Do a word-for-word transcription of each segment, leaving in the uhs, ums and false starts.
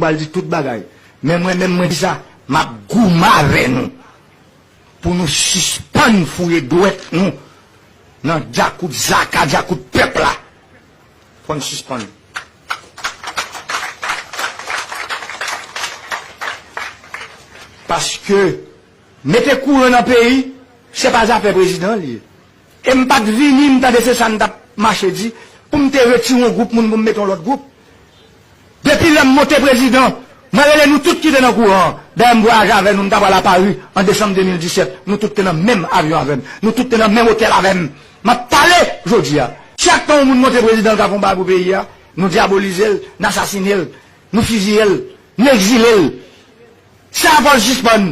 Al di tout bagay. Men mwen menm mwen di sa, m ap goumen avè nou. Pou nou sispann fouye dwèt nou nan djakout zaka, djakout pèp la. Fò n sispann. Paske mete kouran nan peyi, se pa zafè prezidan li ye. E m pa t vini, m tande se sa n t ap mache di, pou m te retire yon gwoup moun pou m mete yon lòt gwoup. Depi lè m monte prezidan, mwen rele nou tout ki te nan kouran an. Dayè m vwayaje avè nou, m ta pral a Pari an desanm de mil disèt. Nou tout te nan menm avyon avè m. Nou tout te nan menm otèl avè m. M ap pale jodi a. Chak tan yon moun monte prezidan, l ka fè yon bagay pou peyi a, nou dyabolize l, n asasine l, nou fiziye l, n egzile l. Sa fò l sispann.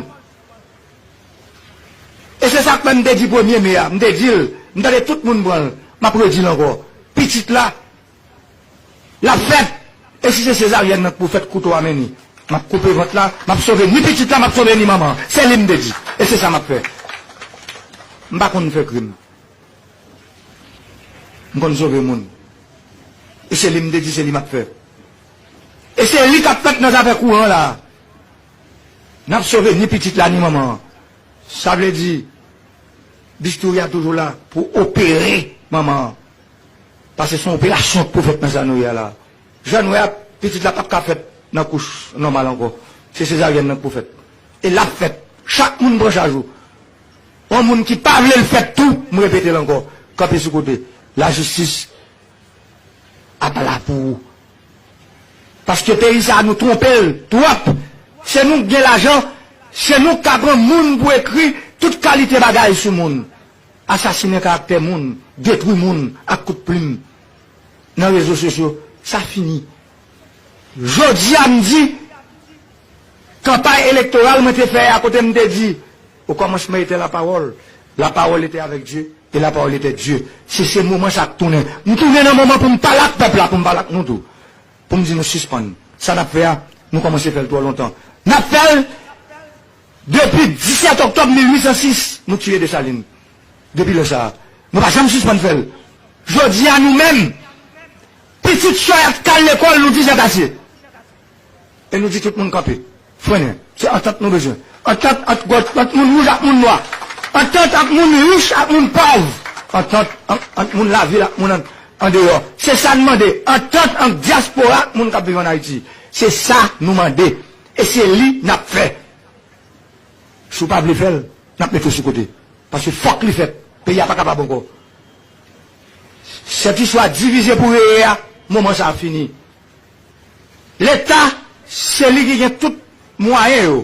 E se sa k fè m te di premye me a, m te di l, m tande tout moun pran l, m ap redi l ankò. Pitit la, l ap fèt. E si se sezaryèn nan k pou fèt, kouto a men ni. M ap koupe vant la, m ap sove ni pitit la, m ap sove ni manman an. Se li m te di. E se sa m ap fè. M pa konn fè krim. M konn sove moun. E se li m te di, se li m ap fè. E se li k ap fèt nan zafè kouran la. N ap sove ni pitit la, ni manman an. Sa vle di, bistouri a toujou la pou opere manman an. Paske se yon operasyon k pou fèt nan sa nou ye a la. Jan nou wè a, pitit la p ap ka fèt nan kouch nòmal ankò. Se sezaryèn nan k pou fèt. E l ap fèt. Chak moun pran chaj ou. Yon moun ki pa vle l fèt tou, m repete l ankò, kanpe sou kote. Lajistis ap la pou ou. Paske peyi sa a, nou twonpe l twòp. Se nou k gen lajan, se nou k ka pran moun pou ekri tout kalite bagay sou moun. Asasinen karaktè moun, detwi moun ak kout plim nan rezo sosyo, sa fini. Jodi a m di, kanpay elektoral mwen te fè a kote m te di, au commencement était la parole, la parole était avec Dieu, et la parole était Dieu. Se, se moman sa k tounen. M tounen nan moman pou m pale ak pèp la, pou m pale ak nou tou. Pou m di nou sispann. Sa n ap fè a, nou kòmanse fè l twò lontan. N ap fè l depi disèt oktòb mil uit san sis, nou tiye Desalin. Depi lè sa a, nou pa janm sispann fè l. Jodi a, nou menm, pitit sòy ap t al lekòl, nou di se ase. E nou di tout moun kanpe. Frennen. Se antant nou bezwen. Antant ant, ant moun wouj ak moun nwa. Antant ant moun rich ak moun pòv. Antant ant, ant moun lavil ak moun an, andeyò. Se sa n mande. Antant ant dyaspora ak moun k ap viv ann Ayiti. Se sa nou mande. E se li n ap fè. Si w pa vle fè l, n ap mete w sou kote. Paske fòk li fèt. Peyi a pa kapab ankò. Sèt istwa divize pou reye a, moman sa a fini. Leta, se li ki gen tout mwayen yo.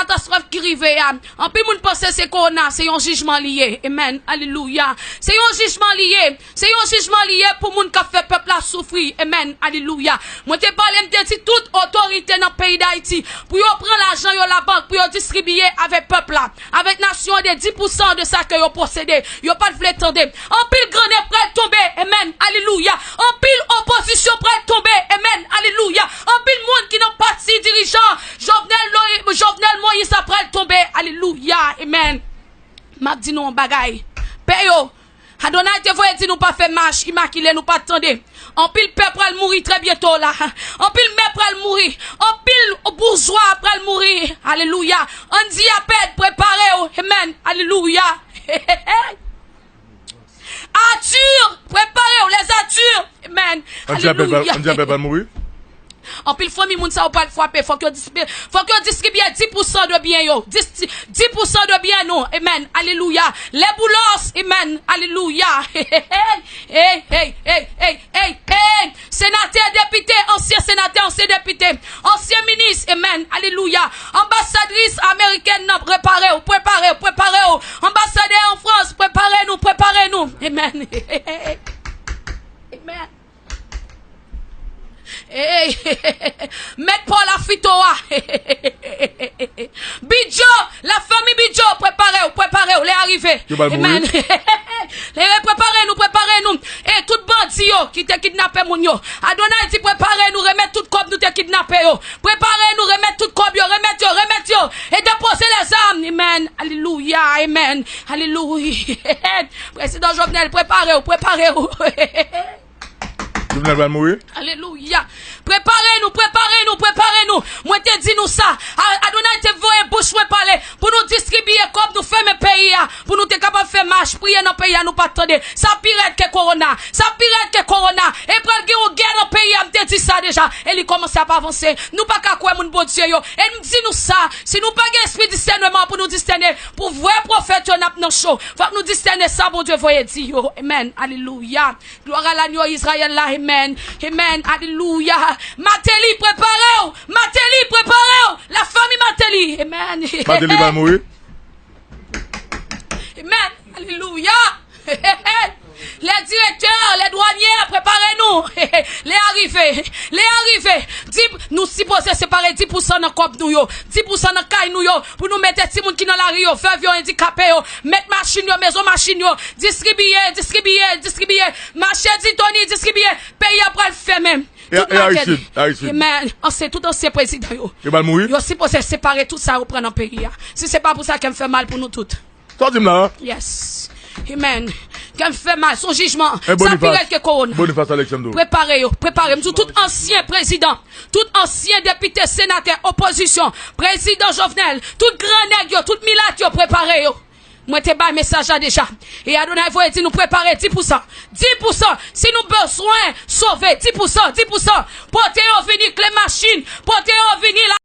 Katastwòf ki rive a, anpil moun panse se kowona, se yon jijman li ye. Amen. Alelouya. Se yon jijman li ye. Se yon jijman li ye pou moun k ap fè pèp la soufri. Amen. Alelouya. Mwen te pale, m te di tout otorite nan peyi Dayiti pou yo pran lajan yo labank, pou yo distribiye avèk pèp la, avèk nasyon an de dis pousan de sa ke yo posede. Yo pa t vle tande. Anpil grannen pral tonbe. Amen. Alelouya. Anpil opozisyon pral tonbe. Amen. Alelouya. Anpil moun ki nan pati dirijan Jovenel, Jovenel Moïse la pral tonbe. Alelouya. Amen. M ap di nou yon bagay. Pè yo, Adonay te voye di nou pa fè mach imakile, nou pa t tande. Anpil pè pral mouri trè byento la. Anpil mè pral mouri. Anpil boujwa pral mouri. Alelouya. Andy Apèd, prepare w. Amen. Alelouya. Arthur, prepare w. Les Arthur. Amen. Andy Apèd pral, alelouya. Andy Apèd pral mouri. Anpil fanmi moun sa yo pral frape. Fòk yo distribiye, fòk yo distribiye dis pousan de byen yo. Dis, dis pousan de byen nou. Amen. Alelouya. Les Boulos. Amen. Alelouya. Hey, hey, hey, hey, hey, hey. Senatè, depite, ansyen senatè, ansyen depite, ansyen minis. Amen. Alelouya. Anbasadris amerikèn nan, prepare w, prepare w, prepare w. Anbasadè an Frans, prepare nou, prepare nou. Amen. Amen. Hey, mèt pa w la fito a. Bidjo, la fanmi Bidjo, prepare w, prepare w, lè a rive. Yo pral mouri. Amen. Lè, prepare nou, prepare nou. E tout bandi yo ki te kidnape moun yo. Adonay di, prepare nou, remèt tout kòb nou te kidnape yo. Prepare nou, remèt tout kòb yo, remèt yo, remèt yo. E depoze lèzam. Amen. Alelouya, amen. Alelouya. Prezidan Jovenel, prepare w, prepare w. Jovenel pral mouri. Alelouya. Prepare nou, prepare nou, prepare Mwen te di nou sa. A- Adonay te voye bouch mwen pale pou nou distribiye kòb, nou fèmen peyi a, pou nou te kapab fè mach, priye nan peyi a, nou pa t tande. Sa pi rèd ke kowona. Sa pi rèd ke kowona. E pral gen yon gè nan peyi a, m te di sa deja. E li kòmanse ap avanse. Nou pa ka kwè moun Bondye yo. E m di nou sa, si nou pa gen espri distèneman pou nou distène, pou vrè pwofèt yo n ap nan cho. Fòk nou distène sa Bondye voye di yo. Amen. Alelouya. Glwa a lanyo Izrayèl la, amen, amen, alelouya. Mateli, prepare w, Mateli, prepare w. La fanmi Mateli, amen. Mateli va mouri. Amen, alelouya. Les directeurs, les douaniers, prepare nou. Lè a rive, lè a rive. Di, nou sipoze separe dis pousan nan kòb nou yo, dis pousan nan kay nou yo, pou nou mete timoun ki nan lari yo, vèv yo, andikape yo, met machin yo, mezon machin yo, distribiye, distribiye, distribiye. Mache di Tony, distribye, peyi a pral fèmen. Tout maket. Amen. Ansyen, tout ansyen prezidan yo. Yo sipoze separe tout sa yo pran nan peyi a. Si se pa pou sa, kè m fè mal pou nou tout. Sa w di m la? Yes. Amen. Kè m fè mal, se yon jijman. Sa pi rèd ke kowona. Prepare yo, prepare. M di tout ansyen prezidan, tout ansyen depite, senatè, opozisyon, prezidan Jovenel, tout gran nèg yo, tout milat yo, prepare yo. Mwen te bay mesaj la deja. E Adonay voye di nou prepare dis pousan. Dis pousan. Si nou bezwen sove, dis pousan, dis pousan. Pote yo vini kle machin. Pote yo vini la.